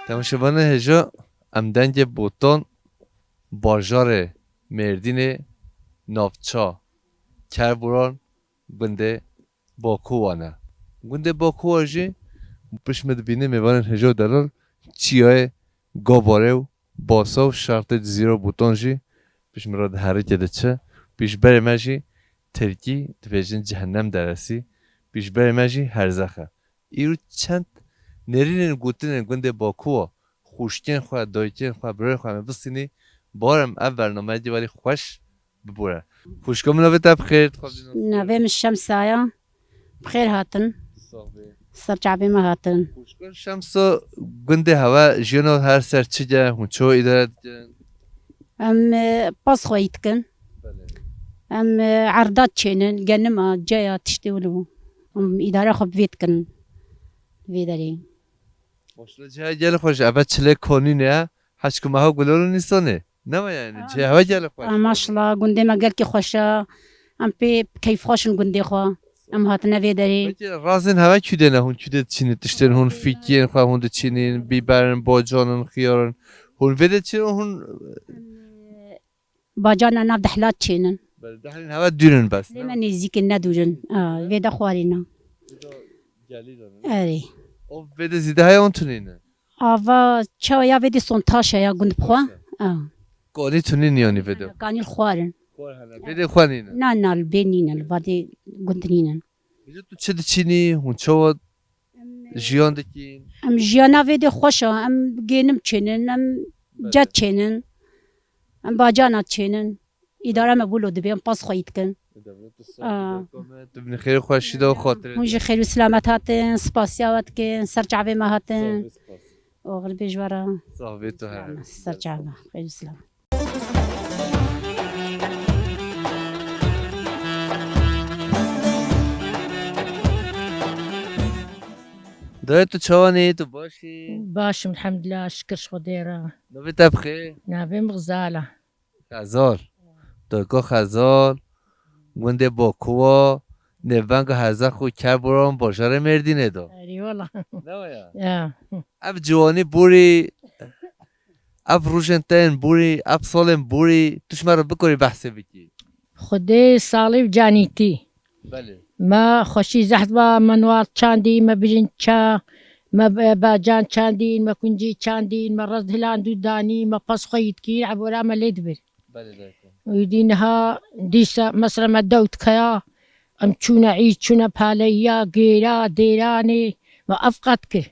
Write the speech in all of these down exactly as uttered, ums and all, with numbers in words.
Temaşevanê hêja, em dengê Botan, bajarê Mêrdînê, navça Kerboran, gundê Bakuwa ne. Gundê Bakuwa jî pişt me dibîne mêvanên hêja û delal çiyayê Gabarê û Basa û şertê Cizîra Botan jî pişt me re diherike diçe. Pîşberê me jî tirkî dibêjin Cehennem Deresi. Pîşberê me jî Herzex e. Îro çend nêrînên gotinên gundê Bakuwa, xwişkên xwe, dayikên xwe, birayên xwe em ê bistînî, barem ev bernameyê dî welî xweş bibûre. Xwişka min, navê te bi xêr, dixwazî nas bikim? Navê min Şemsa ye. Bi xêr hatin. Sax bî. Ser çavê me hatin. Xwişka Şemsa, gundê hewe jiyana her ser çi ye, hûn çawa îdare dikin? Em, e, pas xweyî dikin. Belê. Em, e, erda çênin, genima, ceya, tiştê wilo. Em îdare xwe bi vê dikin. Vê derê. Maşallah, ceya gelê xweş e. Eve çilê konî ne ya. Heçku meha Gulor û Nîsanê. Ne ve yani, Aa, ceya hewe gelê xweş e. Aa, maşallah, gundê me gelkî xweş e. Em pê keyfxweş in gundê xwe. Em hatine vê derê. Peki razên hewe kû de ne? Hûn kû de diçînin tiştên hûn, fîkiyên xwe hûn diçînin, bîberin, bocanin, xiyarin. Hûn vê de çi hûn? Em, e, Bacana nav dehla çênin. Belê, dehlên hewe dûr in bes, ne? Lê me nêzîk in, ne dûr in. Aa, vê de xwarî ne. Vê de gelî de ne? Erê. O vê de zîde heye, hûn tunî ne? Ava çawa ya vê de son taş e ya gund bi xwe. Taş e. Aa. Kanî tunî niyanî vê de? Kanî li xwar in. Xwar hene. Vê de xwe nîne? Na, na, li bê nîne, li vadê gund nîne. Vêca tu çi diçînî? Hûn çawa jiyan dikîn? Em jiyana vê de xweş e. Em gênim çênin, em Belê. Cet çênin, em bacana çênin. Îdara me wilo dibe, em pas xweyî dikin. Aa. Tu binî xêr û xweşî de û xatirê Hûn jî xêr û silamet hatin, spasiya we dikin, ser çavê me hatin. Sağ ol, spas. Oxir bêj we re. Sağ ol, vê tu her. Ser çavê me, xêr û silamet. Dayê, tu çawan î? Tu baş î? Baş im, elhamdulillah, şikir ji Xwedê re. Navê te bi xêr? Navê min Xizal e. Xezal. Dayka Xezal, gundê Bakuwa, nêvbenga Herzex û Kerboran, bajarê Mêrdînê de. Erê wela. Ne waya? Ya. Ev ciwanî borî, ev rojên te yên borî, ev salên borî, tu ji me re bikarî behsê bikî? Xwedê salê û canîtî. Belê. Me xweşî zehf ba, me nuwar çandî, me bijin ça, me be-, bacan çandîn, me kuncî çandîn, me rez hiland û danî, me pas xwe yîtkî, ebora me lê dibir. Belê dayko. Û dî niha dîsa, mesela me dewt kaya, em çûne î, çûne paleyiya, gêra, dêranê, me ev qet kir.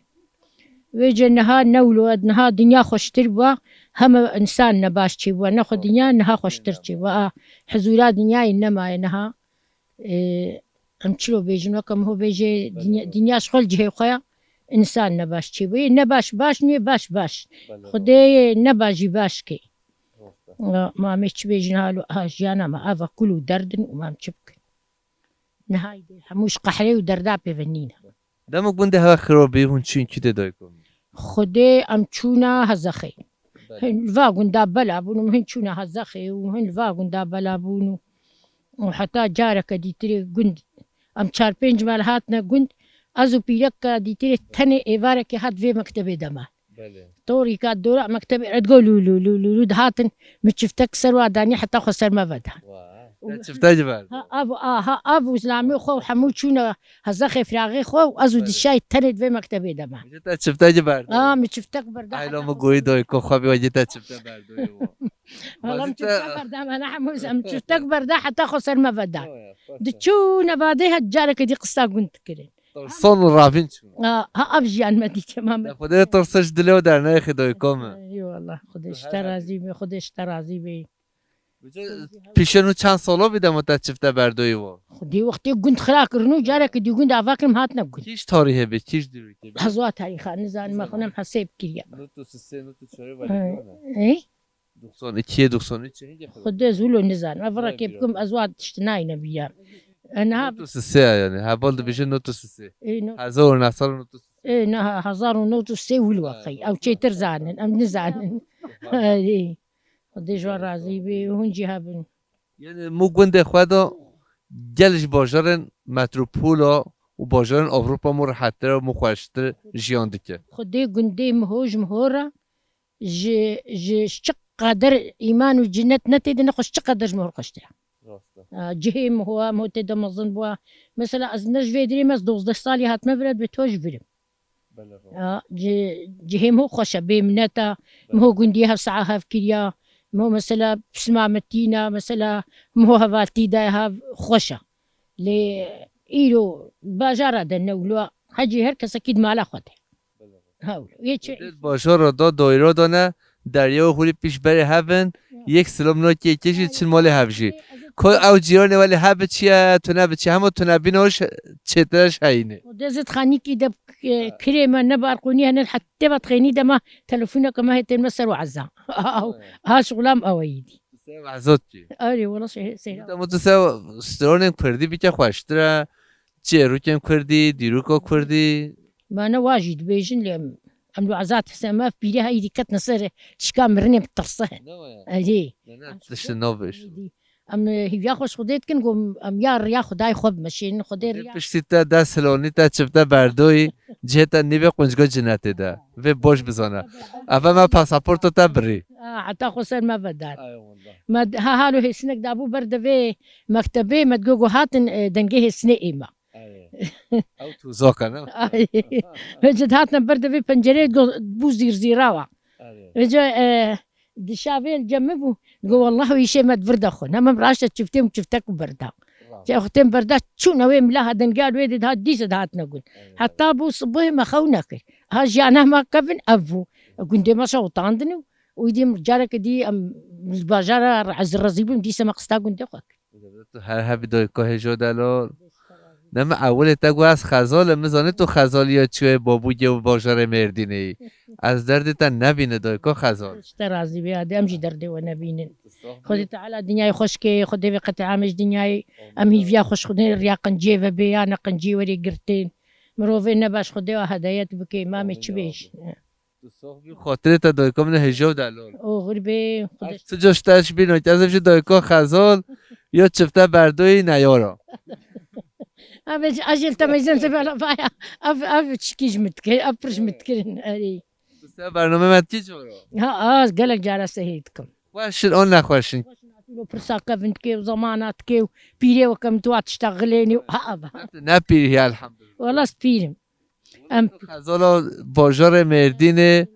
Vêce niha ne wilo, niha dinya xweştir bûa, heme însan ne baş çêbûa, ne xwe dinya niha xweştir çêbûa. A, hizûra dinyayê nemaye niha. Ê, em çilo bêjin, weke min ho bêje, Belê, dinya, belê. Dinya ji xwe li cihê xwe ya, însan ne baş çêbûye, ne baş baş nûye, baş baş. Belê, Xwedê ne baş jî baş ke. Rast e. Ma, ma em ê çi bêjin, halo, ha, jiyana me ava kul û derd in û ma em çi bikin? Nihayî dê hemû ji qehrê û derda pê ve nîne. Dema gundê hewe xirab bî, hûn çûn kû tê dayko? Xwedê em çûna Hezexê. Belê. Hin li va gunda bela bûn û hin çûna Hezexê û hin li va gunda bela bûn û, û heta careke dîtirê gund em çar pênc mal hatine gund, ez û pîreka dîtirê tenê êvarekê hat vê mektebê de me. Belê. Torîka dora mektebê re digo lû, lû, lû, lû, lû dihatin, min çiftek ser wa danî heta xwe ser me vedan. Wa, te çifte jî berda? Ha, av, a, ha, av û zilamê xwe û hemû çûne Hezexê firaxê xwe û ez û Belê. Dişay tenê di vê mektebê de me. Ji te çifte jî berda? A, min çiftek berda Ayla heta min xwe goyî ser doyê ko xwe bî, wecî te çifte berdoyê wa. Wala min Wazî te çiftek berda, me ne hemû em çiftek berda heta xwe ser me vedan. Oya, xweş e. Diçûne vadê het careke dî qista gund dikirin. Tirsan û ravîn çûn. Ha, ha, ev jiyan me dî, temam e. Xwedê tirsa ji dilê we dernexê doyko min. Eyvallah, Xwedê ji te razî be, Xwedê ji te razî be. Pîşe nû çend sala bî dema te çifte berdoyî wa? Xwedê wextê gund xira kirin û careke dî gund ava kirin hatine gund. Kîj tarîhê bî, kîj dîrokê bî? Hezwa tarîxa, nizanim, xwinem hesêb kiriye. Nût û sisê, nût û çarê Ey? Doxsan ikiyê, doxsan üçê hingê xwe? Xwedê ez wilo nizanim. Ev reke bikim ez wa tişt nayne bîra. E, niha Nût û sisê yani. Heval dibêje nût û sisê. Ê, nût- Hezar û neh sed û nût û sisê. Ê, niha hezar û nût û sisê wilo xey. Ew çêtir zanin. Em nizanin. Erê. Xwedê ji we razî be. Hûn jî hebin. Yani mû gundê xwe de gel ji bajarên metropola û bajarên Ewropa mû rehettir û mû xweştir jiyan dike. Xwedê gundê Miho ji Miho re ji, ji çi qeder îman û cinet ne tê de, ne xweş çi qeder ji Miho re xweştir e. Rast e. A, cihê Miho, Miho tê de mezin bû. Mesela ez ne ji vê dirê me, ez dozdeh salî hatime vir, ez bi to ji vir im. Belê, rast. A, ci-, cihê Miho xweş e, bê minet e. Belê. Miho gundî hev saha hev kiriya. Miho mesela pisma me tîna, mesela Miho hevaltî daye hev xweş e. Lê îro bajara de ne wilo, hecî her kesekî di mala xwe de. Belê. Hewl. Yê çi? Dê bajara da daîra da ne, derya û hûrî pîş berê hev in, yek silam na kê kê jî çin malê hev jî. Ko ew cîranê welê he biçiye, tune biçiye, hema tune bîna ş-, çêtir e ji heyînê. Xwedê zid xanîkî de, e, kirê me ne balkonî hene, hetê ve dixênî de me telefoneke me hê tên me ser û eza. Ha, şixulam ew e yî dî. Ser û eza dikî. Erê, wela se-, seyra. Ama tu ser stranên kurdî bike xweştir e, çêrokên kurdî, dîroka kurdî. Me ne wa jî dibêjin lê em, em li Azad Hesen me ev pîrê heyî dî ketine ser tişka mirinê bi tirse. Ne wa ya? Erê. Ne, ne, tiştê navêjin. Em, e, hîviya xwe ji Xwedê dikin, ku em ya riya Xwedayê xwe bimeşînin, Xwedê Xwedê riya. Piştî te dest hilonî te çifte berdoyî, cihê te nîvê quncgo cinetê de. Vê boş bizane. Eve me pasaporta te birî. Ha, heta xwe ser me vedar. Ay, wallah. Me d-, ha, halo hêsinek dabû ber devê mektebê, me digo, go hatin, e, dengê hêsinê ê me. Erê. Ew tuzak e, ne? Ay. Vêca dihatine ber devê pencereyê, go, bû zîrzîrawa. Erê. Vêca, e, dişavê li cem min bû. Go, wallah, wî îşê me di vir de xwe. Ne, min raşte çiftê û çiftek û berda. Rast. Çi xwe tên berda, çûne wê mila ha dengê wê de dihat, dîsa dihatine gund. Erê. Heta bû sibihê me xew nekir. Ha jiyana me kevin ev bû. Gundê me şewitandin û, û dî careke dî em li bajara ez rezî bûm, dîsa me qista gundê xwe kir. Tu her hebî dayika hêja delal. Ne min ewilê te got ez xezal im, min zanî tu xezaliya çiyayê Babûgê û bajarê Mêrdînê yî. Ez derdê te nebîne dayika xezal. Ji te razî be, adê em jî derdê we nebînin. Xwedê Teala dinyayê xweş ke, Xwedê vê qetî amê ji dinyayê. Em hîviya xweş Xwedê riya qinciyê ve bê, ya ne qinciyê werê girtên. Mirovê nebaş Xwedê we hedayet bike, mamê çi bêj. Tu sox bî, xatirê te dayika min hêja û delal. Oxir bê, Xwedê. Ez tu coş te ji bîn wekî, ez ê ji dayika xezal, ya çifte berdoyî neyara. Ev, ez jî li te meyzem se bela vaya. Ev, ev çikî ji min dikir, ev pir ji min dikirin, erê. Tu se bername me dikî cara? Ha, az gelek cara sehê dikim. Xweş in an nexweş in? Xweş in, atîlo pirsa kevin dikê û zamana dikê û pîrê weke min tu wa tişta xilênî û ha, ev. Ne pîrî, elhamdulillah. Wela ez pîr im. Em xezala bajarê Mêrdînê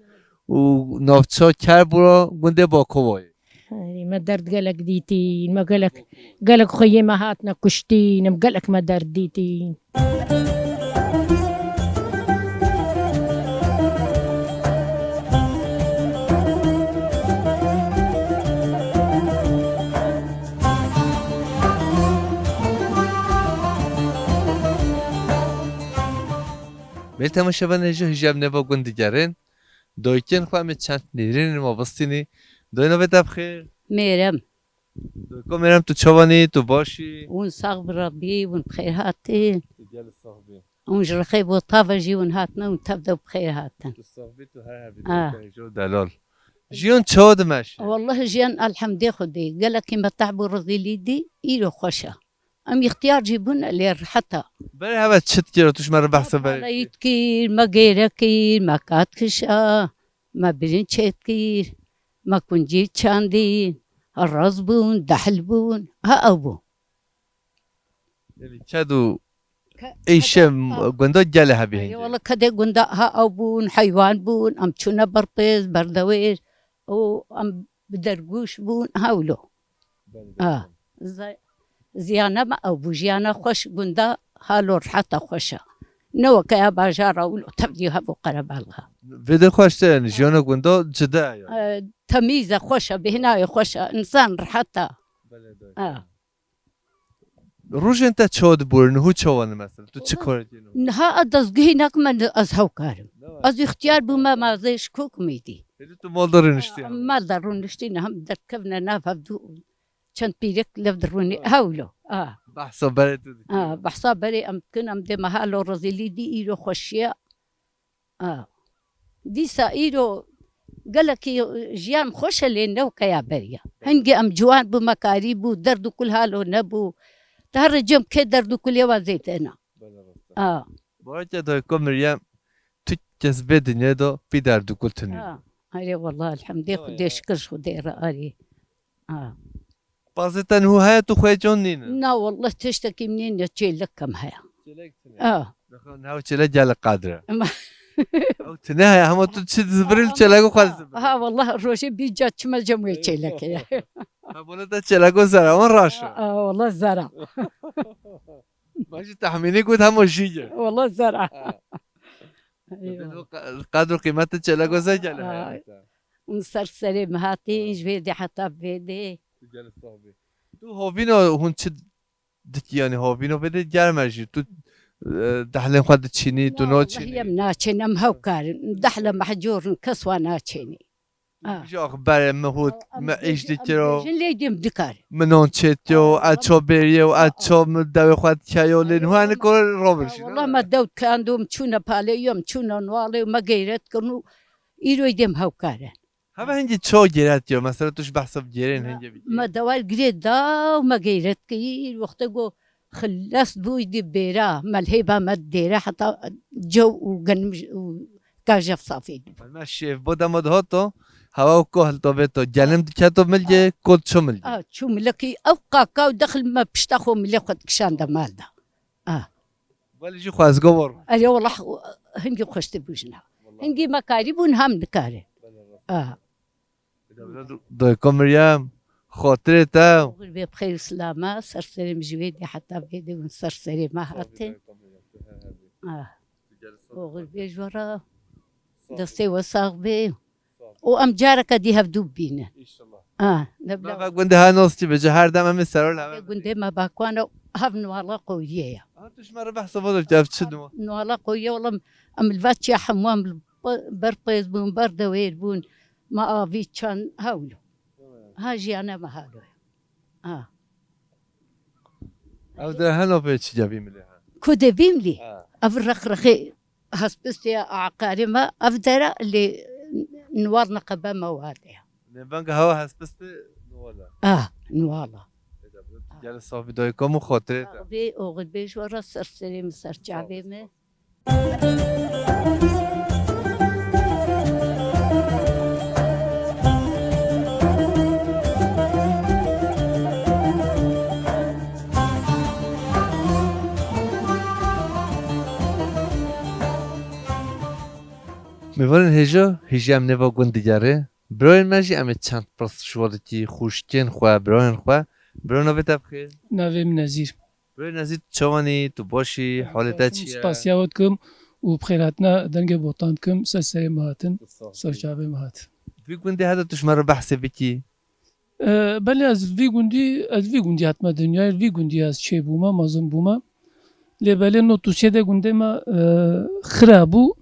û navça Kerbûla gundê Bakovayê. Erê, me derd gelek dîtîn, me gelek, gelek xweyê me hatine kuştîn, em gelek me derd dîtîn. Belê temaşevanên hêja, hêja em nêva gund digerin. Dayikên xwe em ê çend nêrînên me bistînî. Dayê, navê te bi xêr? Mêrem. Dayiko Mêrem, tu çawan î? Tu baş î? Hûn sax bi Rabbî, hûn bi xêr hatin. Tu gelî sax bî. Hûn ji rexê bo tave jî hûn hatine, hûn tev de bi xêr hatin. Tu sax bî, tu her hebî. Ah. Dayika hêja û delal. Jiyan çawa dimeşe? Wallahî jiyan elhemdê Xwedê. Gelekî me tehb û rezîlî dî, îro xweş e. Em îxtiyar jî bûne lê rehet e. Berê heve çi dikir, tu ji me re behsa berê. Me palayî dikir, me gêre kir, me kat kişa, me birin çêt kir, me kuncî çandîn, raz bûn, dehl bûn, ha ew bû. Yanî ked û êşe gunda gelê hebî hindê. Wala kedê gunda ha ew bûn, heywan bûn, em çûne berpêz, berdewêr û em bi dergûş bûn, ha wilo. Belê, belê. Ah, ze-, ziyana me ew bû, jiyana xweş gunda halo reheta xweş e. Ne weke ya bajara wilo tevdî hev û qerebalxa. Vê de xweş te, yanî jiyana gunda cida ye. Eh, temîz e, xweş e, bêhnayê xweş e, însan rehet e. Belê, belê. Ah. Rojên te çawa diborin, hû çawa ne mesela? Tu çi karê dî? Niha ez dezgehî nakim, ez hewkar im. Ne var? Ez îxtiyar bûme, ma zê ji kokim êdî. Êdî tu mal de rûniştî? Mal de rûniştî, niha em derkevine nav hevdû. Çend pîrek lev dirûnî. Ha. Hewlo. Ha. Behsa berê tu dikî. Ha, behsa berê em dikin, em dê me halo rezîlî dî, îro xweşiya. A. Dîsa îro gelekî jiyan xweş e, lê ne weke ya beriya. Hingê em ciwan bû, me karî bû, derd û kul halo nebû. Te her cem kê derd û kulê wa zêde na. Belê, rast. A. Bareke dayko Meryem, tu kes vê dinyê de pî derdikul tunî. A. Erê wallah elhamdê Xwedê şikir ji Xwedê re erê. A. Pazê te niho heye tu xwê con nîne? Na wallah tiştekî min nîne çêlek kem heye. Çêlek tune. A. Nexwe new çêlek gelek qadre. Ama Ew tune heye hema tu çi dizibirî li çêleko xwe dizibirî. Ha wallah rojê bî ca çima cem wê çêlek heye. Ha bole te çêleko zera wan raşe. A wallah zera. Ma jî tehmînî got hema jî ye. Wallah zera. Ha. Eyvallah. Qedr û qîmetê çêleko zey gelê heye. Hûn ser serê min hatî, ji vê dê heta vê dê. Tu gelê sax bî. Tu hovîna hûn çi dikî, yanî hovîna vê dê germ e jî. Tu, e, dehlên xwe diçînî, tu naçînî? Wellahî em naçîn, em hewkar in. Dehle mehcûr in, kes wan naçînî. Ah. Ji axberê min hût, min îş dikiro. Jin lê dêm dikar. Min non çêtiyo, ez ço bêriyo, ez ço min dewê xwe dikeyo, lê niha nikor robin jî. Wallah me dew kando, em çûne palê yo, em çûne nualê, me geyret kirin û îro dêm hewkar in. Heve hingî ço gêret yo, mesela tu ji behsa gêrên hingê bikî. Me dewar girê da û me geyret kir, wexte go xilas bûy di bêra, me li hêba me dêre heta cew û genim û kajef safê dibû. Me şêf bo dema dihato, hewa û koh li to vê to, genim diketo milgê, ko diço milgê. A, çû milekî ew qaka û dexil me pişta xwe milê xwe dikişande mal da. A. Belê jî xwezgo war. Erê, wallah, hingî xweş dibû jina. Hingî me karî bûn, hem nikare. A. Dayko Meryem, xatirê te. Oxir bê bi xeyr û silama, ser serê min ji wê dê heta vê dê hûn ser serê me hatin. Ah. Oxir bê ji we re. Destê we sax bê. Û em careke dî hevdû bibînin. Ah, ne bila. Nava gundê ha nos çi bêje, her dem em ê serol heve. Gundê me Bakwan e, hev Nuala Qoyiyê ye. Ha, tu ji me re behsa vê de, ev çi dima? Nuala Qoyiyê, wela em li va çiya hemû em li ber pêz bûn, ber dewêr bûn. Me avî çand hewlo. Ha jiyana me halo ye. Ha. Ev de heno pê çi cevî milê ha? Ku de vîm lî? Ha. Ev reqreqê hespistê ya aqarê me, ev dera lê Nual neqebe me wade ya. Nêveng hewa hespistê Nuala. Ah, Nuala. Gel safi daykom û xotirê te. Bê oxir bê ji we re ser serê min ser çavê min. Mêvanên hêja, hêja em nêva gund digere. Birayên me jî em ê çend pirs ji we dikî, xwişkên xwe, birayên xwe. Biro navê te bi xêr? Navê min Nezîr. Birê Nezîr, tu çawan î? Tu baş î? Holê te çi ye? Spasiya we dikim û bi xêr hatina dengê botan dikim. Ser serê me hatin, ser çavê me hat. Vî gundê heta tu ji me re behsê bikî? E, belê ez vî gundî, ez vî gundî hatime dinyayê, vî gundî ez çêbûme, mezin bûme. Lê belê no tu sê de gundê me, e, xira bû.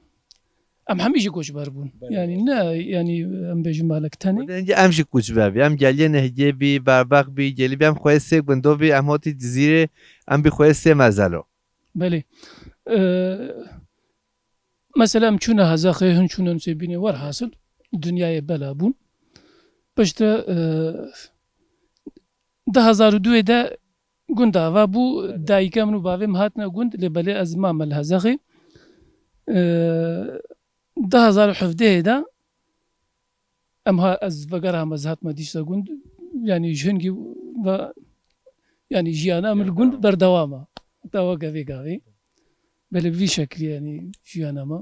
Em hemî jî koçber bûn. Belê. Yanî ne, yanî em bêjin malek tenê. Wede hingî em jî koçber bî. Em geliyê Nehgê bî, Berbeq bî, gelî bî em xweyê sê gundo bî, em hatî Cizîrê, em bî xweyê sê mezelo. Belê. Ee, mesela em çûne Hezexê, hin çûne Nusêbînê, werhasil dinyayê bela bûn. Piştre, ee, du hezar û duyê de gund ava bû, dayika min û bavê min hatine gund, lê belê ez mame li Hezexê. Ee, du hezar û hevdehê de em ha, ez vegerame, ez hatime dîsa gund, yanî ji hingî ve, yanî jiyana min li gund berdewam e. Heta weke vê gavê. Belê bi vî şeklî yanî jiyana me.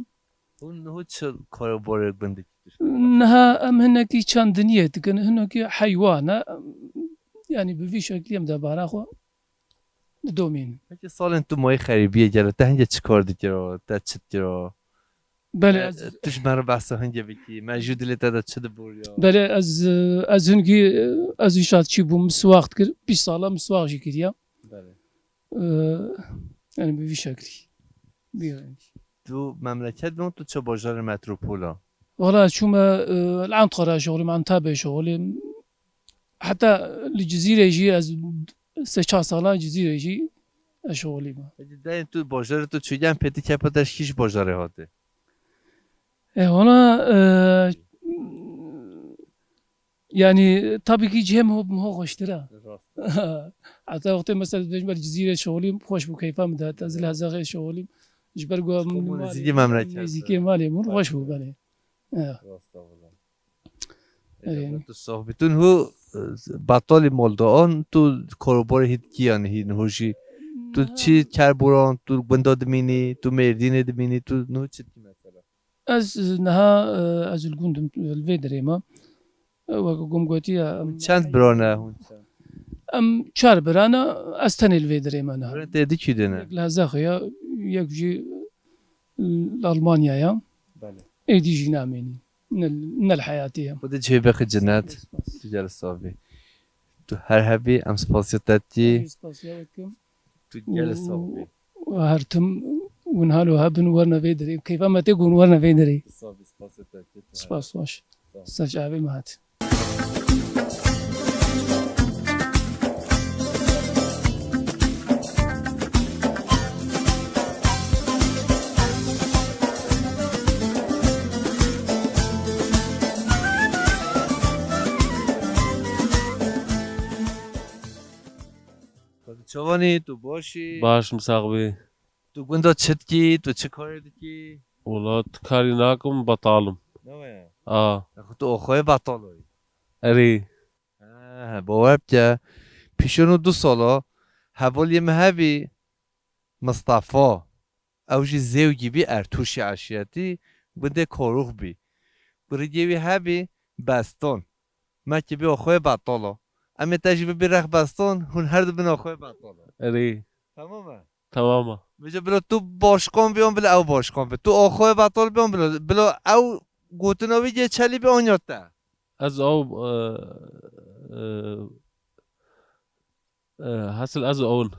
Hûn niho çi karobarê gundê dikî? Niha em hinekî çandiniyê dikin, hinekî heywan e. Yanî bi vî şeklî em debara xwe didomînin. Peki salên tu mayî xerîbiyê gelo, te hingê çi kar dikiro, te çi dikiro? Belê, e, ez tu ji me re behsa hingê bikî, mejû dilê te de çi dibûriya? Belê, ez, e, ez hingî, e, ez îşat çî bûm, miswaq dikir, bîst sala miswaq jî kiriya. Belê. E, yanî bi vî şeklî. Vî rengî. Tu memleket bûn, tu çi bajarê metropola? Wala ez çûme, e, li Anqara şixulîm, Antabê şixulîm. Heta li Cizîrê jî ez sê çar sala Cizîrê jî ez şixulîme. Peki dayê tu bajarê tu çûyî, em pêtî kepa te ji kîj bajarê hatî? E, vana, e, Yani, tabii ki cem ho, ho xweştir e. Rast. Heta wextê mesela dibêjim ber Cizîrê şixulîm, xweş bû, keyfa min dihat. Ez li Hezaxê şixulîm. Ji ber ku min Çiqo bû mal nêzîkî memleket. Nêzîkê malê min, xweş bû belê. Ya. Rast e wela. Ê, Ecem, yani. Tu sohbetun hu, e, batalî molda an, tu koroborê hît kî yani hîn hoji. Tu çi kerboran, tu gunda dimînî, tu Mêrdînê dimînî, tu nu çi dikî mesela? Ez niha, e, ez li gund im, li vê derê me. E, wek ku min gotiye, em Çend bira ne hûn çend? Em çar bira ne, ez tenê li vê derê me niha. Birên te di kî de ne? Yek li Hezaxê ye, yek jî, e, li Almanya ye. Belê. Êdî jî namênî. Ne, ne li heyatê ye. Xwedê cihê bexî cennet. Spas. Tu gel sax bî. Tu her hebî, em spasiya te dikî. Spasiya we dikim. Tu gelê sax bî. Û her tim hûn halo hebin, werine vê derê. Keyfa me tê ku hûn werine vê derê. Sax bî, spasiya te dikî. Spas baş. Sağ ol. Ser çavê me hat. Çawanî, tu baş î? Baş im, sax bî. Tu gunda çi dikî, tu çi karê dikî? Wela, tu karî nakim, betal im. Ne waya? A. Xwe tu oxoyê betal oyî. Erê. He, he, bawer bike. Pîşo nû du sala hevaliyê min hebî Mistefa. Ew jî zêwgî bî Ertûşê eşîretî, gundê Korûx bî. Kurîgê wî hebî Beston. Me kî bî oxoyê betalo. Em ê te jî bibî rex Beston, hûn her du bin oxoyê betalo. Erê. Tamam e? Tamam e. Vêca bilo tu başkan bî an bilo ew başkan bî. Tu oxoyê betal bî an bilo, bilo ew gotina wî geçerlî bî an ya te? Ez ew, e, e, E, hesil ez û ew in.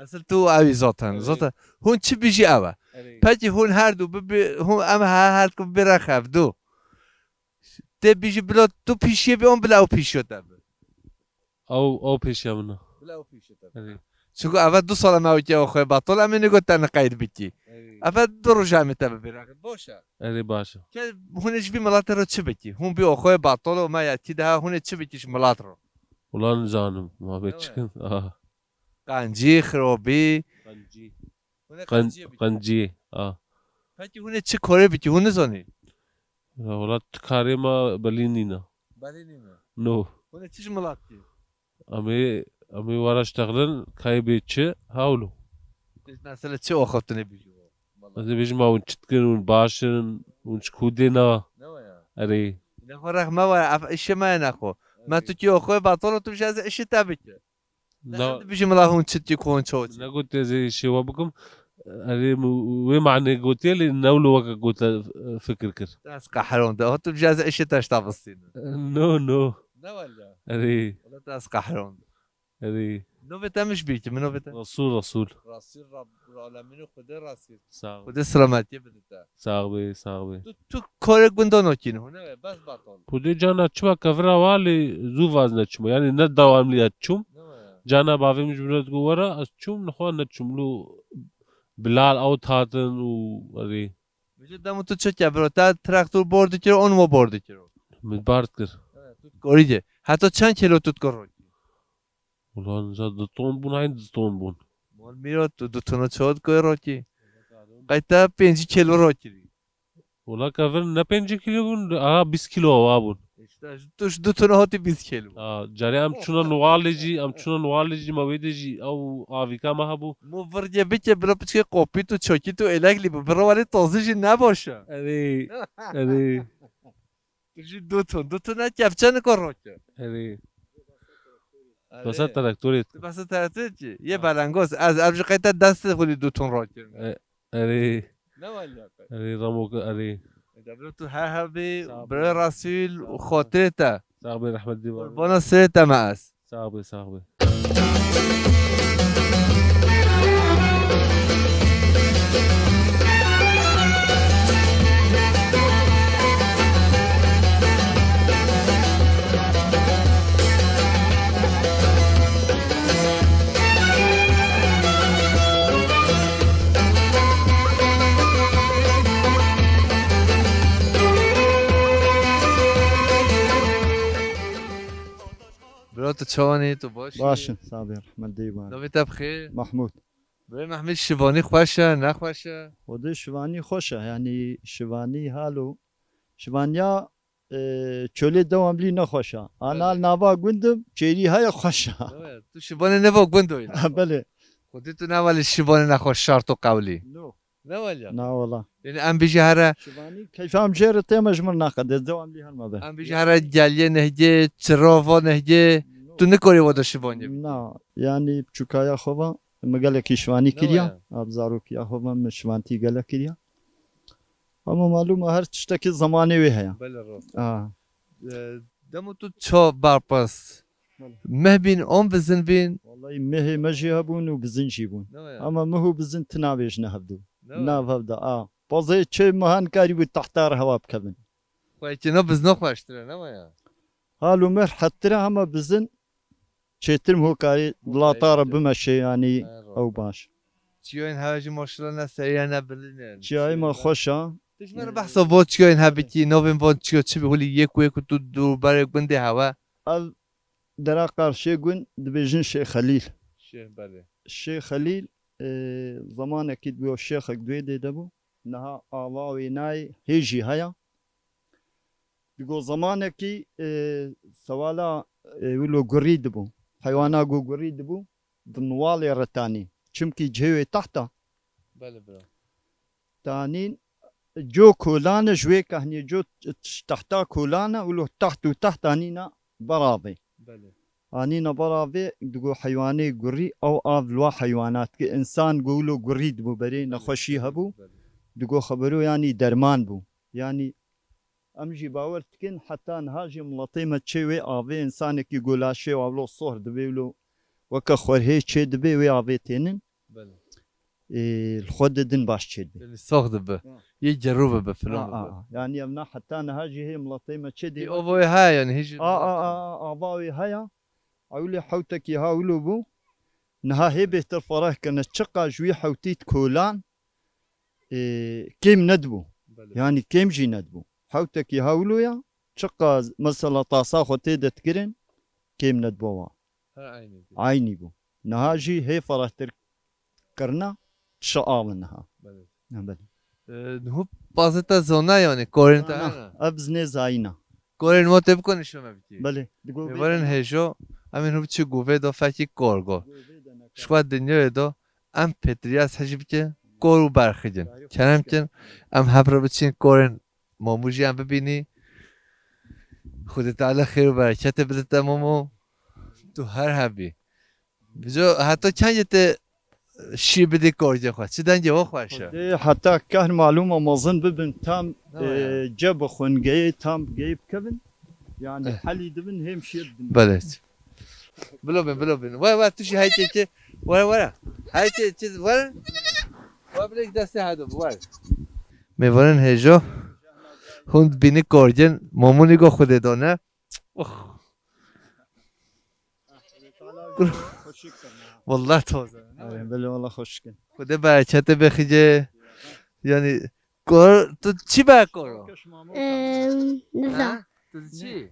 Hesil tu û ew î zaten. Erê. Zaten hûn çi bijî ew e. Erê. Pekî hûn her du bibi, hûn em he her ku bibî rex hevdu. Tê bijî bila tu pîşiyê bî, an bila ew pîşiya te bi. Ew, ew pêşiya min e. Bila ew pîşiya te bi. Erê. Çunku eve du sal em ew kê oxoyê betal, em ê nigot te niqeyd bikî. Erê. Eve du roj em ê te bibî rex. Baş e. Erê, baş e. Ke hûn ê ji vî miletê re çi bikî? Hûn bî oxoyê betal û me yekî daha hûn ê çi bikî ji milet re? Wela nizanim, ma bê çi kim? Ah. Qencî, xirobî. Qencî. Hûn ê Qen-, qenciyê bikî. Qencî, ah. Pekî hûn ê çi korê bikî, hûn nizanî? Ya wela tu karê me belî nîne. Belî nîne. No. Hûn ê çi ji milet kî? Em ê, em ê were ştexlin, kayê bê çi, hewlo. Mesela çi axaftinê bîjî? Ez ê bêjim, hûn çi dikin, hûn baş in, hûn ji ku dê ne? Ne waya? Erê. Ne xwe rex me waya, ev işê me ye nexwe. Me tu kî oxoyê betal û tu bijî ez ê işê te bike. Ne. Dibijî mila hûn çi dikî ku hûn çawa çi? Ne got ez ê şêwe bikim. Erê, wê manê gotiye lê ne wilo weke gote, e, fikir kir. Te ez qehirand. Ha tu bijî ez ê işê te ji te bistînim. No, no. Ne wele. Erê. Wele te ez qehirand. Erê. Navê te min ji bîr kir, min navê te? Resûl, Resûl. Resûl Rab-, Alemînê Xwedê Resûl. Sağ ol. Xwedê selametiyê bide te. Sax bê, sax bê. Tu, tu karê gunda nakîn, hûn ne bes betal. Xwedê cana çima kevira wa lê zû vaz neçûm. Yani ne dewamlî ya çûm. Ne waya? Cana bavê min ji min re digot were, ez çûm, nixwe neçûm. Lu Bilal ew hatin û erê. Vêca dem û tu çi kevira? Te traktor bor dikir, on wa bor dikir? Min bar dikir. Evet, tu dikarî de. Heta çend kilo tu dikar rakî? Ulan, za du ton bûn, hayn du ton bûn. Mal mîra tu du tona çawa dikar rakî? Qey te pêncî kilo rakirî. Wela kevin ne pêncî kilo bûn, aha bîst kilo wa bûn. Îşte tu ji du tona hatî bîst kilo. Ha, carê em çûna Nuwalê jî, em çûna Nuwalê jî, me wê de jî ew avîka me hebû. Mo virgê bike, bila piçkê qopî tu çokî tu êlek lî bi, bira welê tazî jî ne baş e. Erê, erê. Tu jî du ton, du ton ne kevçe niko roke. Erê. Erê. Besa traktorê. Tu besa traktorê çi? Yê belengoz. Ez, ez ji qey te dest xwedî du ton roke. E, Erê. Ne waliya te? Erê, Ramok, erê. Deblo tu her hebî, bira Resûl û xatirê te. Sax bê, rehmet dî. Qurbana sirê te me ez. Sax bê, sax bê. Tu çawan î, tu baş î? Baş in, sabê rehmet dê wan. Navê te bi xêr? Mahmûd. Birê Mehmûd, şivanî xweş e, nexweş e? Xwedê şivanî xweş e, yanî şivanî halo. Şivaniya, e, çolê dewamlî nexweş e. Ana Belê. Nava gund im, çêrî heye xweş e. Ewe, tu şivanê neva gund oyna. Belê. Xwedê tu nava li şivanê nexweş şart û qewlî. No. Ne wala? Na wala. Yani em bijî here Şivanî keyfa em jê re tême ji min naqede, dewamlî her me be. Em bijî here geliyê nehgê, çirova nehgê, No. Tu nikorî wada şivanî bikî. Na, yani biçûkaya xwe ve min gelekî şivanî Ne kiriya. Waya? Ab zarokiya xwe ve min şivantî gelek kiriya. Ama malûm e her tiştekî zemanê wê heye. Belê rast. A. E, demo tu ça berpas? Belê. Meh bîn, an bizin bîn? Wallahî mehê me jî hebûn û bizin jî bûn. Ne waya? Ama meh û bizin ti navê ji ne hevdû. Ne waya? Nav hevda, a. Pazê çê mehan karî bû tehta re hewa bikevin. Xwekî no bizno xweştir e, ne waya? Hal û meh hettir e, ama bizin çêtir mi hokarî Hokarî dilata re çêtir. Bimeşe, yanî He, rast. Ew baş. Çiyayên hewa jî maşallah ne seriya ne bilîn e. Çiyayê me xweş e. Tu ji me re Ee, behsa bo çiyayên he bikî, navên van çiyo çi bi hulî yek û yek û tu dû berê gundê hewe. Ev dera qarşê gund dibêjin Şêx Xelîl. Şêx, belê. Şêx Xelîl, e, zemanekî digo şêxek duê dê de bû. Niha ava wê nayê hê jî heye. Digo zemanekî, e, sewala, e, wilo gurî dibû. Heywana go gurî dibû, di niwalê re tanî. Çimkî cihê wê tehta. Belê bira. Tanîn, co kolane ji wê kehniyê, co t-, t-, tehta kolane, wilo teht û teht anîna beravê. Belê. Anîna beravê, digo heywanê gurî, ew av li wa heywanat ki, însan go wilo gurî dibû berê, nexweşî hebû. Belê. Digo xebero yanî derman bû. Yanî em jî bawer dikin, heta niha jî miletê me çê wê avê, însanekî golaşê û avlo sohr dibê wilo weke xwerhê çê dibê wê avê tênin. Belê. Ê, li xwe didin baş çê dibê. Belê, sox dibe. Ha. Yê gerû bibe, filan Ha, bibe. Ha, ha. Yanî em na heta niha jî hê miletê me çê dê Yê ova wê heye, yanî hê jî A, a, a, a, ava wê heye. Ewlê hewtekî ha wilo bû. Niha hê bêhtir fereh kirine. Çiqa ji wî hewtî di kolan, ê, kêm nedibû. Belê. Yanî kêm jî nedibû. Hewtekî ha wilo ya. Çiqa mesela tasa xwe tê de dikirin, kêm nedibû wa. Her eynî bû. Eynî bû. Niha jî hê ferehtir kirina, çi av in niha. Belê. Ha, belê. Ee, niha pazê te zana yanî, korên te Zana. Hene? Ev zinê zayîna. Korên wan tê bikon nîşan me bikî. Belê. Di govê Mêvarên de ne. Hêjo, em ê niha biçî govê de fekî kor go. Govê de ne. Ji xwe dinyayê de em pêtiriyas hejî bike, kor û berxigin. Kerem kin, em hev re biçin korên Mamû jî em bibînî. Xwedê Teala xêr û bereketê bide te Mamo. Tu her hebî. Bijo heta kengê te şî bidî korgê xwe? Çi dengê xwe xweş e? Xwedê heta kehn malûma mezin bibin tam, Ne waya? E, ce bixwin, geyê tam geyê bikevin. Yani Eh. Helî dibin hêm şî dibin. Belê. Bilo bin, bilo bin. Were, were, tu jî heytê ki. Were, were. Heytê ki, were. Were bilek destê hado, were. Mêvanên hêjo. Hûn dibînî korgên, Mamunî go Xwedê dane. Oh. Wallah toze. Belê, belê, wallah xweşik in. Xwedê bereketê bixîce. Yani, kor, tu çi be koro? Em, niza. Ha? Tu çi?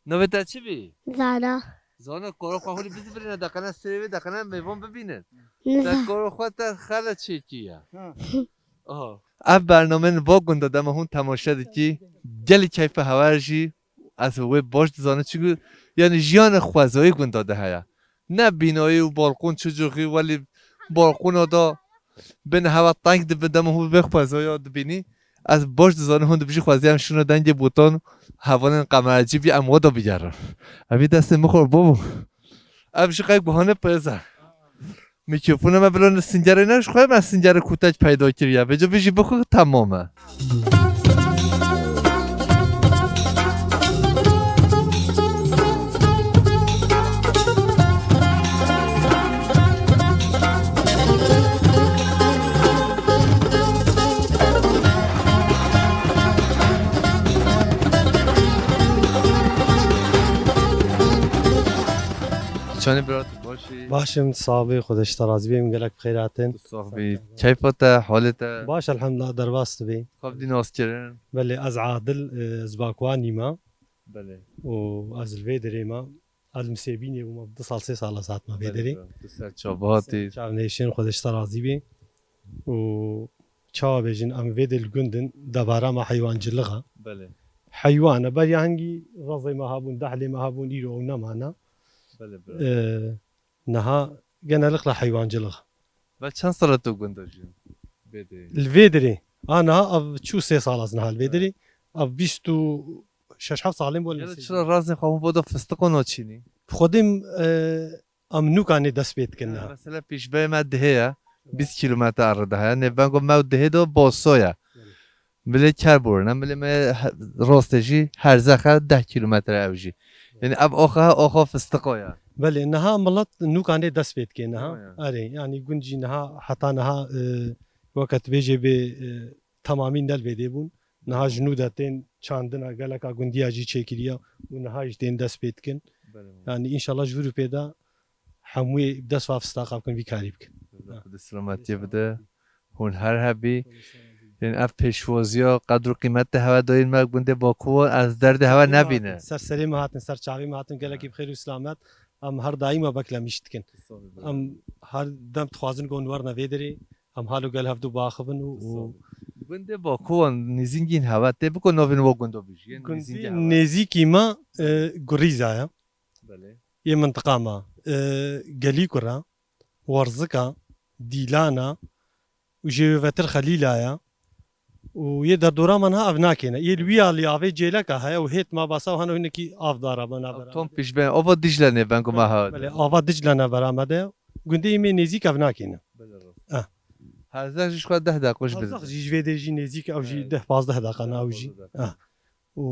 Navê te çi bî? Zara. Zana, koro xwe hûlî bizibirîne, deqene sêvê, deqene mêvan bibînin. Niza. Te koro xwe te xele çêkî ye. Ha. Aha. Ev bernameyên va gunda dema hûn temaşe dikî, gelî keyfe hewer jî, ez wê baş dizanim, çiku, yani, jiyana xwezayê gunda de heye. Ne bînayî û balkon çi cixî, welî balkona da bin hewa teng dibe, dema hûn vê xwezaya dibînî. Ez baş dizanim hûn dibijî xwezî em şûna dengê botan, hevalên qemerecî bî, em wada bigerin. Evî destê min xwe bû. Ev jî qey guhane pêz e. Mîkrofona me bila ni singerê ne, ji xwe me singerê kutek peyda kiriye. Vêca vê jî bixwe temam e. Çanê bira, tu baş î? Baş im, sax bî, Xwedê ji te razî bê, em gelek bi xêr hatin. Tu sax bî. Keyfa te, halê te? Baş, elhamdulillah, derbas tu bî. Xwe bidî nas kirin. Belê, ez Adil, e, ez Bakwanî me. Belê. Û ez li vê derê me. Ez li Misêbînê bûme, bi du sal, sê sal ez hatime vê derê. Belê, tu ser çava hatî. Çavnêşên, Xwedê ji te razî bê. Û çawa bêjin, em vê dê li gund in, debara me heywancilixa. Belê. Heywan e, beriya hingî rezê me hebûn, dehlê me hebûn, îro ew nemane. Belê, bira. Ee, niha genellikle heywancilix. Ve çend sal e tu gund de jî? Vê dê. Li vê derê. A niha ev çû sê sal ez niha li vê derê. Evet. Ev bîst û şeş heft salên bû li Gelo Misêbînê. Çira razên xwe hûn bo de fistiqo naçînî? Xwedê em, e, em nûkanê dest pê dikin niha. Mesela pêşberê me dihê ye, bîst kîlometre arê de heye. Nêvengo me û dihê de boso ye. Belê. Milê ker borine, milê me he-, rostê jî herzexe deh kîlometre ew jî. Yanî ev oxa, oxa fistiqo ye. Belê, niha milet nûkanê dest pê dike niha. Ya, ya. Erê, yanî gund jî niha, heta niha, e, weke tu bêjê bê, e, temamî ne li vê dê bûn. Niha ji nû de tên çandina geleka gundiya jî çêkiriye û niha jî tên dest pê dikin. Belê. Yanî înşallah ji vir û pê de hemûyê bi dest ve fistaqa bikin, vî karî bikin. Xwedê selametiyê bide. Hûn her hebî. Yanî ev pêşwaziya qedr û qîmetê hewe dayîn me gundê Bakuwan, ez derdê hewe nebîne. Ser serê me hatin, ser çavê me hatin, gelekî bi xêr û selamet. Em her daîma beklemîş dikin. Em her dem dixwazin ku hûn werine vê derê. Em halo gel hevdu biaxivin û, û Gundê Bakuwan nêzîngîn hewe tê biko navên wa gundo bijî. Gundê nêzîngî hewe. Nêzîkî me, e, Gurîza ye. Belê. Yê mintiqa me, e, Gelîkura, Werzika, Dîlana û jê wê vetir Xelîla ye. Û yê derdora me niha ev nakêne. Yê li wî alî avê cêleka heye û hêt ma basa û hene hinekî av dara bena bera. Tom pîş bên. Ava Dicle nêvengo me ha. Belê, ava Dicle ne bera me de. Gundê yê me nêzîk ev nakêne. Belê rast. Eh. Herzek jî ji xwe deh deqo ji Herzek jî ji vê dê jî nêzîk ew jî deh pazdeh deqa ne ew jî. Eh. Û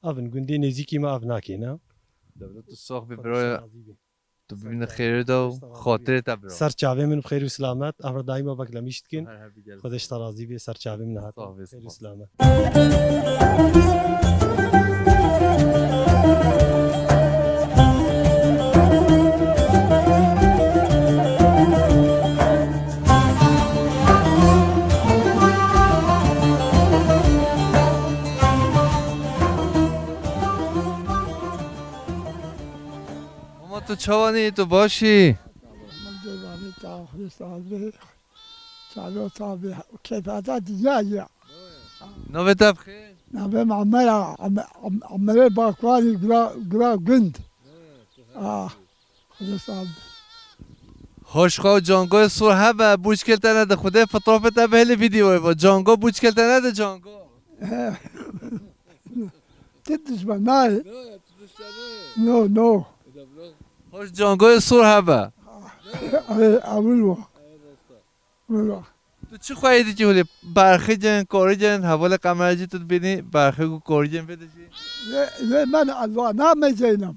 ev in gundê nêzîkî me ev nakêne. Dewlet tu sax bî, bira. Tu bibîne xêrê de û xatirê te bira. Ser çavê min bi xêr û selamet. Em re daîma beklemîş dikin. Xwedê ji te razî bê, ser çavê min hate. Xêr û selamet. Mama, tu çawanî, tu baş î? Min dêvanî ta Xwedê saz bê. Çalo ta bê. Keyfata dinya ya. Navê te bi xêr? Navê min Emera, Em-, Em-, Emerê Bakwanî Gura, Gura Gund. Ah, Xwedê saz bê. Hoş xwe û cangoyê sor hebe, bûçkê te nede, Xwedê fitrofê te bihêle vîdyoyê bo. Cango bûçkê te nede, cango. Ti dişmen nayê. No, no. Hoş cangoyê sor hebe. Ay, awil wa. Wila. Tu çi xweyî dikî holê? Berxicin, koricin, hevalê kameracî tu dibînî, berxik û koricin vê dijî. Lê, lê men elwa nameyzeynim.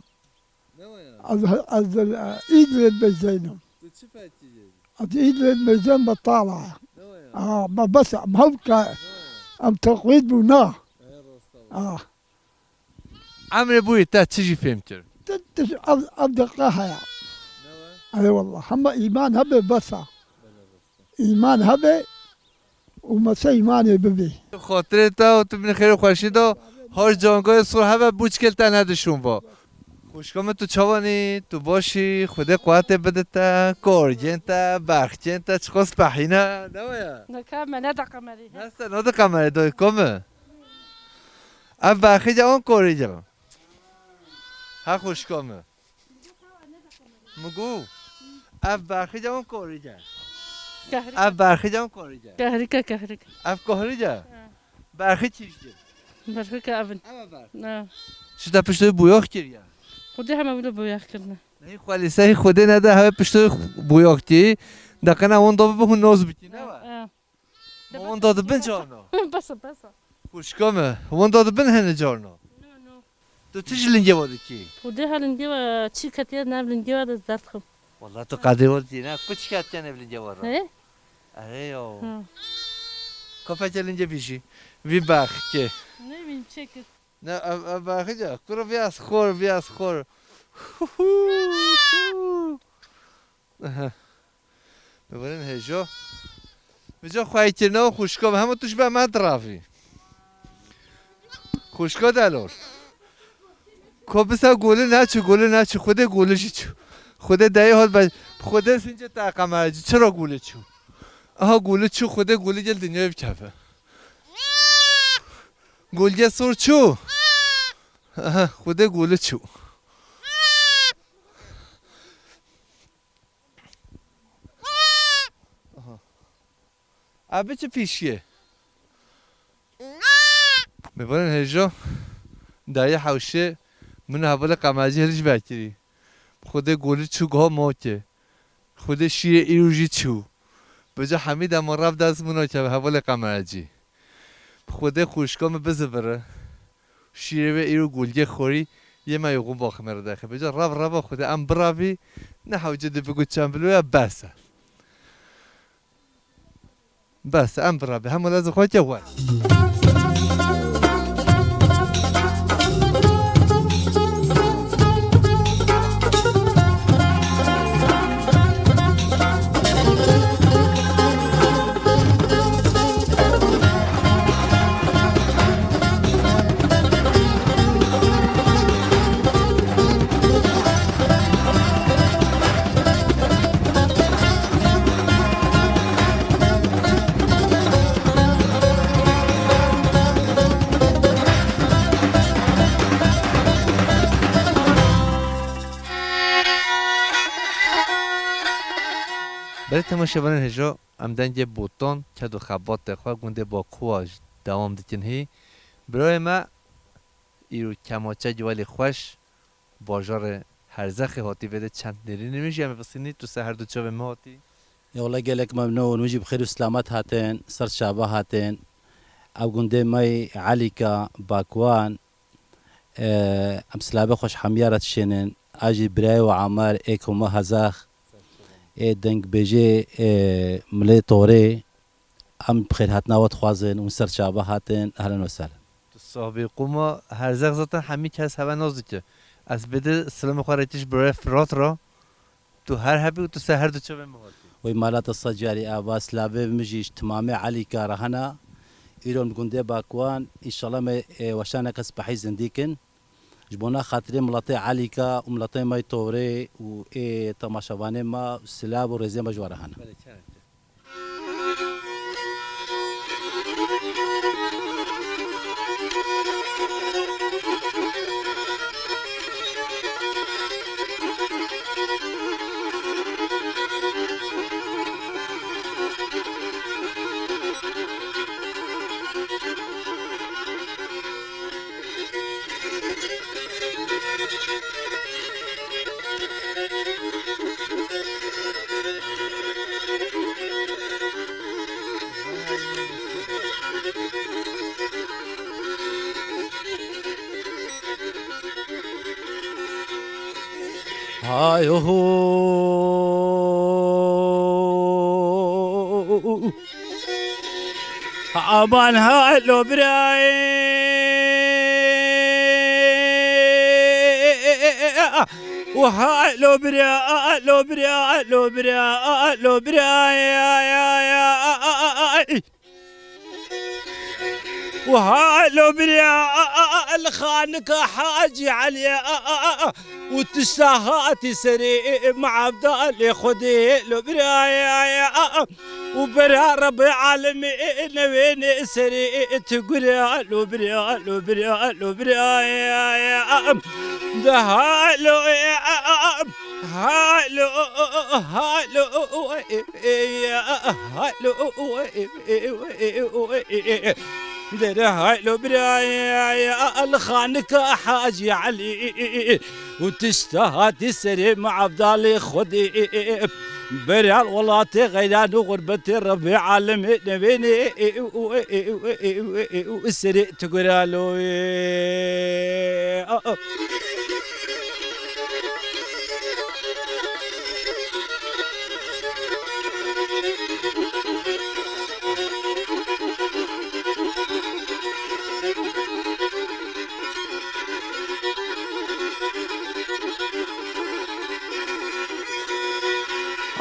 Ne wa ya? Ez, ez, e, îd lê bezeynim. Tu çi fekî yê? Ez îd lê bezeynim, betala. Ne wa ya? Aa, ma bes, em hewka, em teqwîd bûna. Ê, rasta wa. Aa. Emrê bûyî te çi jî fêm kir? Ti, ti, ev, ev deqa heye. Ne wa? Ey wallah, hema îman hebe bes e. Îman hebe û mese îmanê bibî. Xatirê te û tu bin xêr û xweşî de, hoş cangoyê sor hebe, bûçkê te nedişûn bo. Xwişka min, tu çawanî, tu baş î, Xwedê quwetê bide te, korcên te, berxcên te, çiqas pehîne, ne wa ya? Neka me ne da kamerî. Neste, ne da kamerî, doy ko mi? Ev berxî de on korî de. Ha xwişka mi. Min got, ev berxî de on korî de. Kehrî. Ev berxî de on korî de. Kehrî ke, kehrî ke. Ev kohrî de. Ha. Berxî çi jî? Berxî ke evin. Ev e berxî. Ha. Çi te piştî boyax kiriye? Xwedê heme wilo boyax kirine. Ney xwelî sey Xwedê nede heve piştî boyax kî. Deqena wenda bibe hûn noz bikî, ne wa? Ha. Ma wenda dibin carna? Bes e, bes e. Xwişka mi, wenda dibin hene carna? No, no. Tu tu ji lingê wa dikî? Xwedê ha lingê wa çî ketiye, nav lingê wa de zerd xim. Wala tu qedê wa dikî, ne? Ku çî ketiye nav lingê wa ra? He? Erê ya. Ha. Ka feke lingê bî jî. Vî berxikê. Ne vî çekir. Ne, ev, ev berxikê. Kuro vî ez xor, vî ez xor. Hu hu. Aha. Bibirin hêjo. Vêca xweyîkirina û xwişka me. Hema tu ji ber me diravî. Xwişka delor. Ko bisa goli naçû, goli naçû. Xwedê goli jî çû. Xwedê dayê hat be. Xwedê since ta qemera cî. Çira goli çû? Aha goli çû, Xwedê goli gel dinyayê bikeve. Golge sor çû. Aha, Xwedê goli çû. Aha. Abi çi pîşiye? Mêvanên hêja, dayê hewşê min hevalê qemercî hêrî ji vekirî. Xwedê golî çû giha mokê. Xwedê şîrê îro jî çû. Bica hemî dema rev dest min keve hevalê qemercî. Xwedê xwişka min bizivire. Şîrê wê îro golgê xorî yê me yoxûn baximê re dexê. Bica rev reva Xwedê em biravî ne hewce dê bigot çend bilo ya bes e. Bes, em birabê hemû lez xwe ke we. Belê temaşevanên hêja, em dengê Botan, ked û xebatê xwe gundê Bakuwa ji dewam dikin hî. Birayê me îro kemaçe ciwelî xweş, bajarê Herzexê hatî vê de çend nêrînê min jî em ê visînî tu ser her du çavê min hatî. Ya wele gelek memnûn, hûn jî bi xêr û silamet hatin, ser çava hatin. Ev gundê me yê Elîka Bakwan, e, em silavê xweş hemiya re dişênin. A jî birayê we Amer, ê koma Hezex, ê dengbêjê, ê milê Torê, em bi xêrhatina we dixwazin, hûn ser çava hatin, ehlen we sehlen. Tu sax bî, qûma Herzex zaten hemî kes heve nas dike. Ez bêde silamê xwe rêtî ji birayê Firat re, tu her hebî û tu ser her du çavê min hatî. Wey mala te sed carî ava, silavê min jî ji timamê Elîka re hene. Îro min gundê Bakwan, înşallah me, e, weşaneke spehî zindî kin. Ji bona xatirê miletê Elîka û miletê me yê Torê û ê temaşevanê me, silav û rêzê me ji we re hene. Belê, çerek. Hay ho. Aman ha lo birayê. Wa ha lo bira, lo bira, lo bira, lo bira, ya, ya, ya. Wa ha lo bira, li xanika Hacî Elî. Û tişta hatî serê me Evdalê Xwedê lo biraya. Û bera Rebê alemê newênê serê tu gura lo bira, lo bira, lo biraya. De ha lo, ha lo, ha lo, ha lo, ha lo. Dere hay lo birayê, li xanika Hacî Elî. Û tişta hatî serê me Evdalê Xwedê. Beral welatê xeyran û xurbetê Rebê alemê newênê. Serê tu guralo.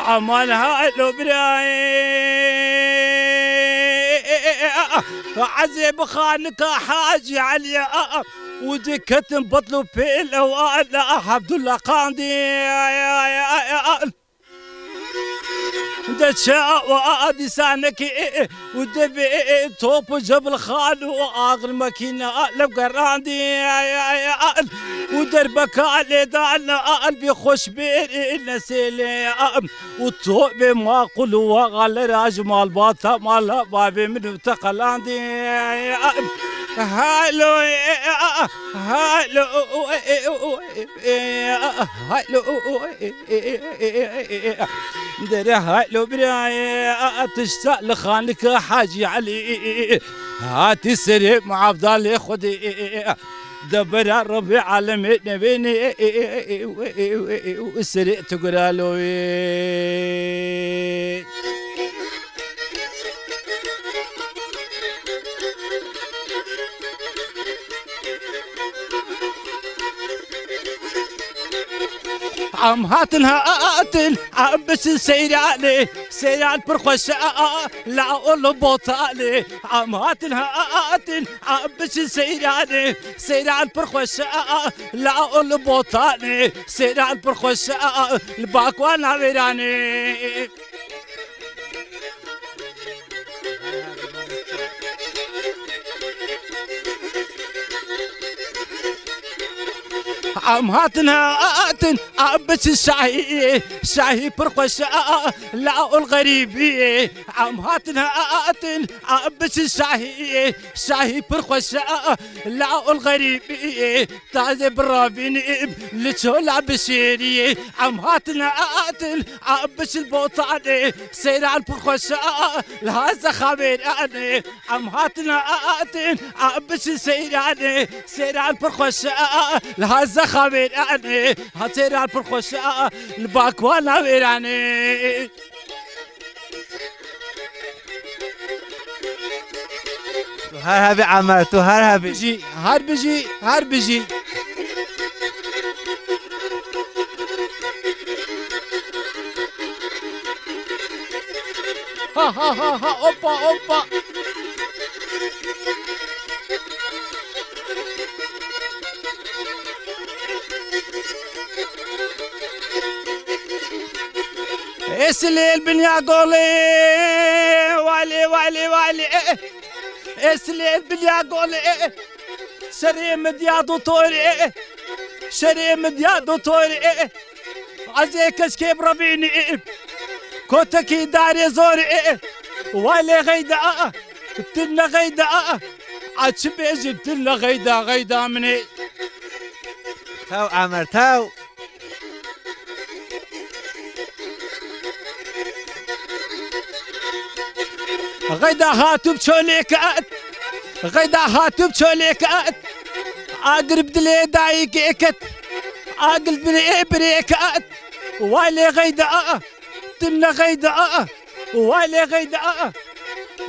Aman ha lo birayê. Ezê bi xanika Hacî Elî. û diketin bitl û pêl ew a, a, a, Abdullah Qandî. De çawa dîsanekî û devê top û cebilxan û axir makîna lev gerandî û derbeka lê dan al bî xweş bêrî nesêlê û topê maqul û waxa lera ji malbata mala bavê min û te qelandî. Halo, halo. Dere halo birayê, tişta li xanika Hacî Elî hatî serê muavdalê Xwedê. De bera Rebê alemê nevênê serê tu guralo wê. Em hatin hatin, em biçin seyranê, seyran pir xweş e, la ol botanê. Em hatin hatin, em biçin seyranê, seyran pir xweş e, la ol botanê, seyran pir xweş e, li bakwana wêranê. Em hatin hatin, em biçin şahî, şahî pir xweş e, la ol xerîbî. Em hatin hatin, em biçin şahî, şahî pir xweş e, la ol xerîbî. Tazê biravînî li çola bişêrî. Em hatin hatin, em biçin botanê, seyran pir xweş e, li haza xavêranê. Em hatin hatin, em biçin seyranê, seyran pir xweş e, li haza xavêranê. Ha seyran pir xweş e, li bakwana wêranê. Tu her hebî Emer, tu her hebî. Bijî, her bijî, her bijî. Ha ha ha ha, hoppa hoppa. Esilê el binya golê, walê, walê, walê, e, e. Esilê el binya golê, e, e. Şerê min diya dotorê, e, e. Şerê min diya dotorê, e, e. Ez ê keşkê birevînî, e, e. Kotekî darê zor, e, e. Walê xeyda, a, a. Tine xeyda, a, a. A çi bêjim, tine xeyda, xeyda min ê. Tew Emer, tew. Xeyda hatû bi çolê ket. Xeyda hatû bi çolê ket. Agir bi dilê dayikê ket. Agir bi dilê birê ket. Walê xeyda, a, a. Tine xeyda, a, a. Walê xeyda, a, a.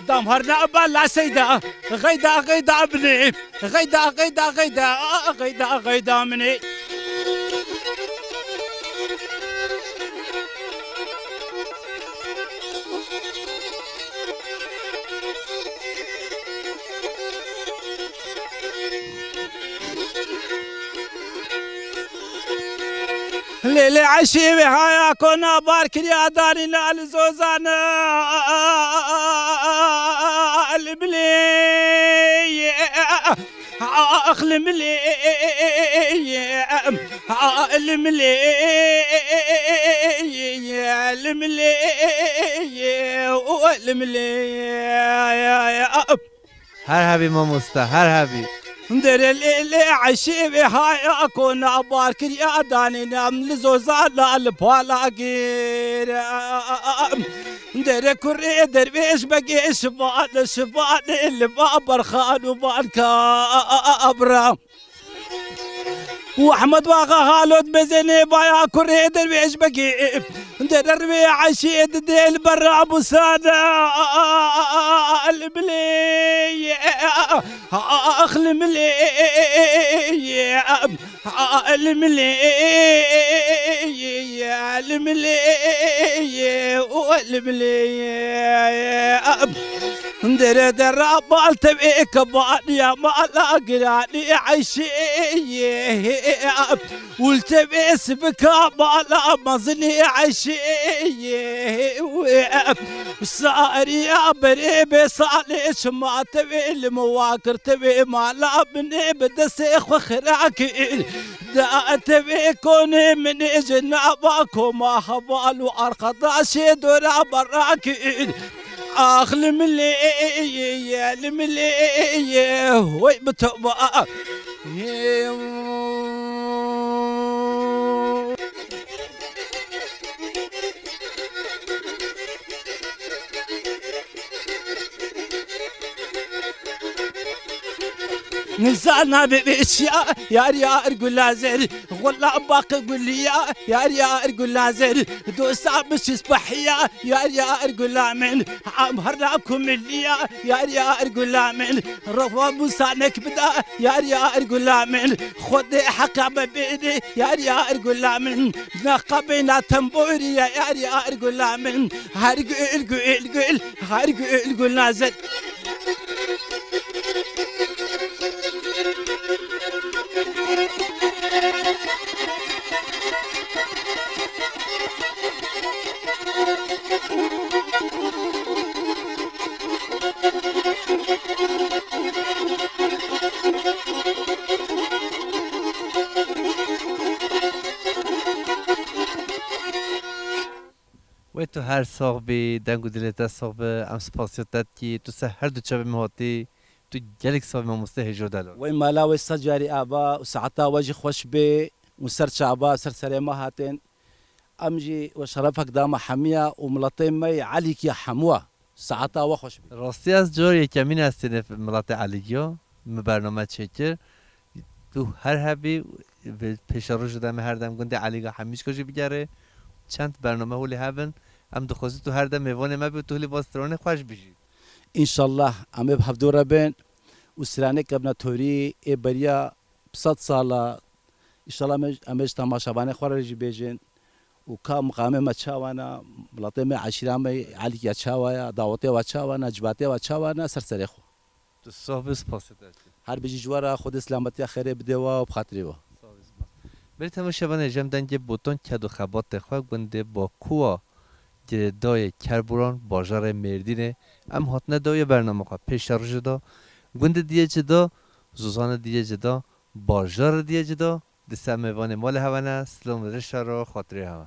Dam harna aba la seyda. Xeyda, xeyda binê. Xeyda, xeyda, xeyda, a, a, xeyda, xeyda min ê. Lê lê eşê wê haya kona bar kiriya darîna li zozan. Li bilê. Ax li milê, li milê, li milê, li milê. Her hebî mamosta, her hebî. Derê lê lê eşê vê haya kona bar kiriya danê nam li zozana li pala gêr. Dere kurê dervêş begê şivan şivanê li ba berxan û banka abra. Û Ehmed Waxa Halot Bezenê baya kurê dervêş begê. Derer wê eşê didê li ber Ebû Sade. Li milê, ax li milê, li milê, li milê, li milê. Dere dera bal tevê kebaniya mala giranî eşê. Û li tevê sivika mala mezinê eşê. Sariya berê bê salê çima tevê li min wa kir, tevê mala min ê bi destê xwe xira kir. Da tevê konê min ê ji nava koma heval û arxedaşê dora bera kir. Ax li milê, li milê, wey bi toba. Nizana bebêşiya, yar yar gulazer, xula bak guliya, yar yar gulazer, dosta bişis bahiya, yar yar gulamen. Em her la kumiliya, yar yar gula min. Rewa Musa nek bida, yar yar gula min. Xwedê heqa me bêdê, yar yar gula min. Neqabê na temboriya, yar yar gula min. Her gül, gül, gül, her gül, gül nazik. Wê tu her sax bî, deng û dilê te sax be, em spasiya te dikî, tu ser her du çavê me hatî, tu gelek sax bî mamoste hêjo delal. Wey mala wê sed carî ava û saeta we jî xweş bê û ser çava, ser serê me hatin. Em jî we şerefek dama hemiya û miletê me yê Elîkiya hemûa. Saeta we xweş bî. Rastî ez car yekemîn ez têne miletê Elîkiya, min bername çêkir. Tu her hebî, bi pêşerojê de me her dem gundê Elîga Hemîçka jî bigerê. Çend bername holê hebin. Em dixwazin tu her dem mêvanê me bî û tu hilî va stranê xweş bijî. Înşallah em ê bi hevdû re bên û stranê kevna torî ê beriya sed sala. Înşallah em ê, em ê ji temaşevanê xwe re jî bêjin û ka miqamê me çawa ne, miletê me, eşîra me, Elîkiya çawa ye, dawetê we çawa ne, civatê we çawa ne, ser serê xwe. Tu sax bî, spasê te dikî. Her bijî ji we re, Xwedê silametiya xêrê bide we û bi xatirê we. Sax bî, spas. Belê temaşevanê, ji em dengê botan ked û xebatê xwe gundê Bakuwa girêdayê Kerboran, bajarê Mêrdînê. Em hatine dawiyê bername xwe, pêşerojê de gundê diye cida, zozanê diye cida, bajarê diye cida, di ser mêvanê malê hewe ne, silam rêşa ro xatirê hewe.